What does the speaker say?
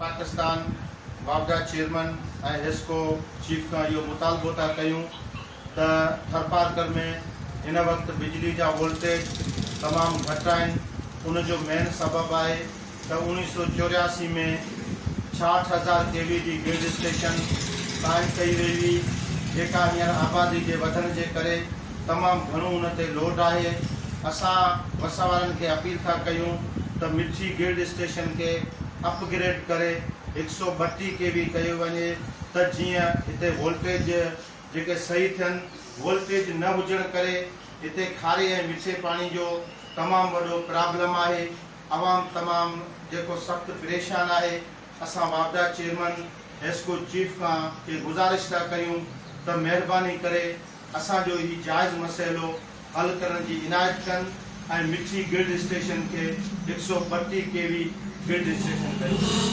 پاڪستان واپڊا chairman ۽ HESCO chief کان اهو مطالبو ٿا ڪيون ته ٿرپارڪر ۾ هن وقت بجلي جا وولٽيج تمام گهٽ آهن ان جو مين سبب آهي ته 1984 ۾ 66 هزار ڪي وي جي گرڊ اسٽيشن قائم ڪئي وئي هئي جيڪا هينئر آبادي جي وڌڻ جي ڪري تمام گهڻو ان تي لوڊ آهي. اسان وس وارن کي اپيل ٿا ڪيون ته مٺي گرڊ اسٽيشن کي اپ گريڊ ڪري 132 ڪي وي ڪيو وڃي ته جيئن هتي وولٽيج جيڪي صحيح ٿين. وولٽيج نه هجڻ ڪري هتي کاري ۽ مٺي پاڻي جو تمام وڏو پرابلم آهي. عوام تمام جيڪو سخت پريشان آهي. اسان واپڊا چيئرمن حيسڪو چيف کان کي گذارش ٿا ڪريون ته مهرباني ڪري اسان جو هي جائز مسئلو حل ڪرڻ جي عنايت ڪن ۽ مٺي گرڊ اسٽيشن کي 132 ڪي وي گرڊ اسٽيشن ڪيو وڃي.